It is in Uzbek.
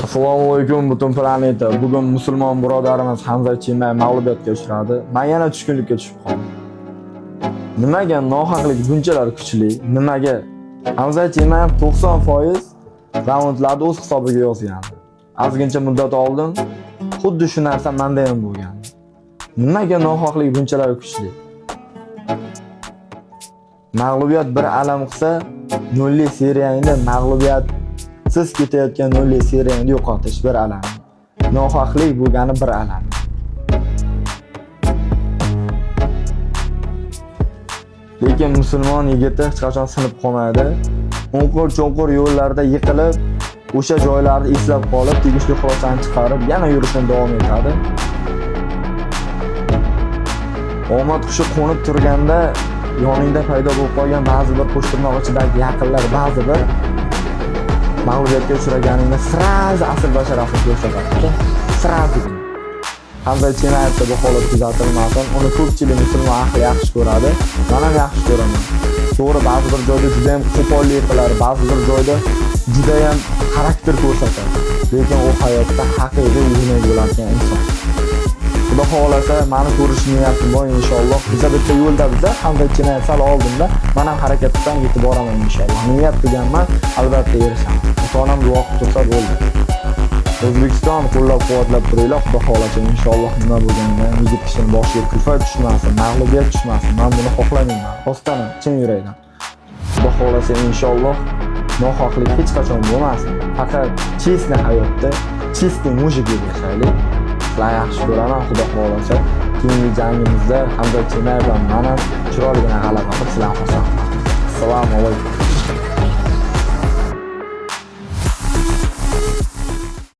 Assalomu alaykum butun planeta. Bugun musulmon birodarimiz Hamza Chimaev mag'lubiyatga uchradi. Men yana tushkunlikka tushib qoldim. Nimaga nohaqlik bunchalar kuchli? Nimaga? Hamza Chimaev 90% raundlarni o'z hisobiga yozgandi. Ozgincha muddat oldin xuddi shu narsa menda ham bo'lgan. Nimaga nohaqlik bunchalar kuchli? Mag'lubiyat bir alam qilsa, nolli seriyangda mag'lubiyatsiz ketayotgan nolli seriyangni yo'qotish bir alam. Nohaqlik bo'lgani bir alam. Lekin musulmon yigiti hech qachon sinib qolmaydi. O'nqir-cho'nqir yo'llarda yiqilib, o'sha joylarni eslab qolib, tegishli xulosani chiqarib, yana yurishni davom etadi. Omad qushi qo'nib turganda yoningda paydo bo'lib qolgan ba'zi bir qo'shtirnoq ichidagi yaqinlar ba'zi bir mag'lubiyatga uchraganingda сразу asl basharasini ko'rsatadi. Сразу. Hamza Chimaevda bu holat kuzatilmasin. Uni ko'pchilik musulmon ahli yaxshi ko'radi. Men ham yaxshi ko'raman. To'g'ri, ba'zi bir joyda juda ham qo'pollik qiladi, ba'zi bir joyda juda ham xarakter ko'rsatadi. Lekin u hayotda haqiqiy o'rnak bo'ladigan inson. Xudo xohlasa mani ko'rish niyatim bor inshaalloh. Biza bitta yo'lda biza Hamza Chimaev sal oldinda, men ham harakat qilsam yetib boraman inshaalloh. Niyat qilganman, albatta erishaman. Ota-onam duo qilib tursa bo'ldi. O'zbekiston qo'llab-quvvatlab turinglar, Xudo xohlasa inshaalloh nima bo'lganda ham yigit kishining boshiga kulfat tushmasin, mag'lubiyat tushmasin. Men buni xohlamayman. Rostdan ham chin yurakdan. Xudo xohlasa inshaalloh nohaqlik hech qachon bo'lmasin. Faqat честный hayotda, чистый мужик bo'lib yashaylik. Sizlarni yaxshi ko'raman, Xudo xohlasa. Keyingi jangimizda Hamza Chimaev bilan men ham chiroyligina g'alaba qilib sizlarni xursand qilaman. Assalomu alaykum.